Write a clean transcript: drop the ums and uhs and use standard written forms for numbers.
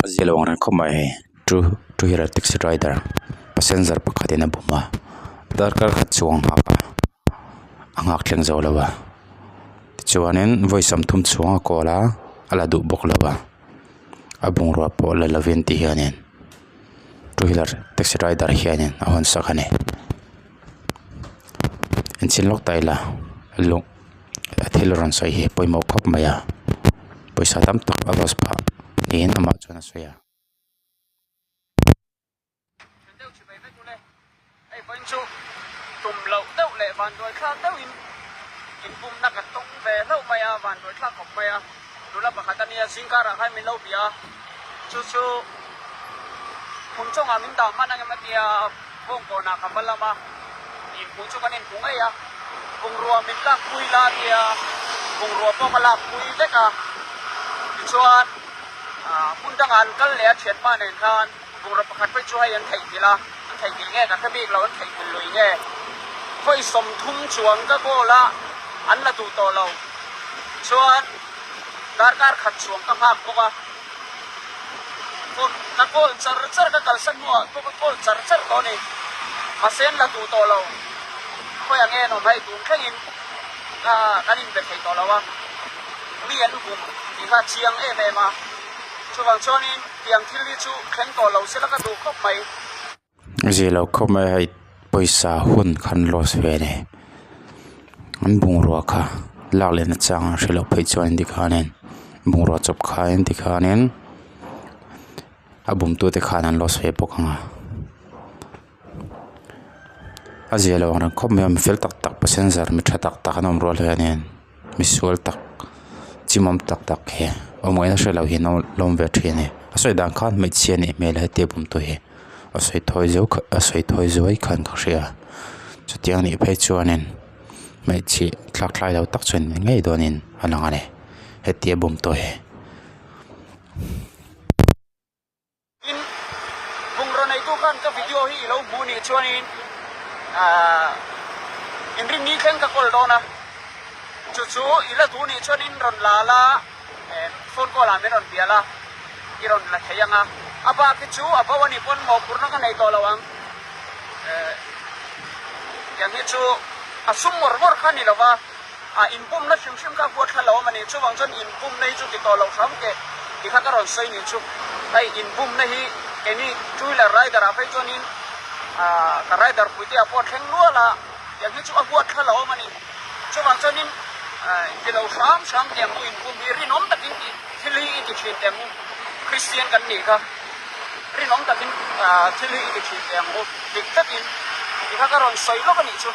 A zia lo ang reng khawp mai hei two two wheeler taxi rider passenger pakhat in a bum a darkar khat chuang a nghak a a nghak thleng zo lo a tichuanin vawi sawmthum chhuang a kawl a a la duh bawk lo a a bungrua pawh la lovin ti hianin two wheeler taxi rider hianin a hawn sak a ni enchhin lawk ta ila lung a thil rawn sawi hi pawimawh khawp mai a pawisa tam tak a loss phah niin amah chuan a sawi a. Tum loh deuh leh vanduai thlak deuhin inpumna ka tawng ve hlauh mai a, vanduai thlak khawp mai a. Nula pakhat a nia, zingkarah khan min lo bia a, chu chu phun chungah min dah hman ang em a tia, Bawngkawnah ka va lam a, inhmuh chu kan inhmu ngei a, bungrua min lakpui la a tia, bungrua pawh ka lakpui vek a, tichuan hmun dangah an kal leh a thianpa nen khan bungrua pakhat phei chu hei an theihnghilh a, an theihnghilh nge ka hre bik lo, an theihnghilh lui nge vawi 30 chuang ka goal a, an la duh tawh lo, chuan darkar khat chuang ka nghak bawk a. Phone ka call char char ka kalsan hnuah pawh ka call char char tawh a ni. Mahse an la duh tawh lo. Khawi ang en awm hei tun thlengin ka kan inbe thei tawh lo a. Mi an bum tih kha a chiang em em a. Chuvang chuanin tiang thil hi chu thleng tawh lo sela ka duh khawp mai. Zia lo khawp mai a hei pawisa hun khan loss ve a ni an bungrua kha lak leh na chang a hre loh phei chuan tikhanin bungrua chawp khain tikhanin a bumtu te khan an loss ve bawk ang a a zia lo ang reng khawp mai a mi fel tak tak passenger mi tha tak tak an awm rual hianin misual tak chimawm tak tak hi awm ngaihna hre lo hian an awm ve thin a ni a sawi dan khan hmeichhia nih hmel a hetia bum tu hi a sawi thawi zeuh kha a sawi thawi zuai khan ka hria chutiang anih phei chuanin hmeichhe thlak thlai lo tak chuan ni ngei dawnin a lang a ni hetia bum tu hi. Tin, bungraw neitu khan ka video hi i lo hmuh nih chuanin aah inrinni thleng ka call dawn a, chu chu i la duh nih chuanin rawn la la phone call ah min rawn bial a, i rawn la thei ang a, a bak hi chu a bo a nih pawn mawhphurhna ka nei tawh lo ang, eh tiang hi chu a sum ngawr ngawr kha a ni lo va. A inpumna hrim hrim kha huat thla lo awm a ni. Chuvang chuan inpumna hi chu ti tawh loh hram teh ti kha ka rawn sawi ni chu. Hei inpumna hi keini two wheeler rider ah phei chuanin ah ka rider puite ah pawh a thleng nual a, tiang hi chu a huat thla lo awm a ni. Chuvang chuanin ti lo hram hram teh ang u inpum hi rinawm takin thil hi i ti thin teh ang u. Kristian kan nih kha rinawm takin thil hi i ti thin teh ang u dik takin ti kha ka rawn sawi lawk a nih chu.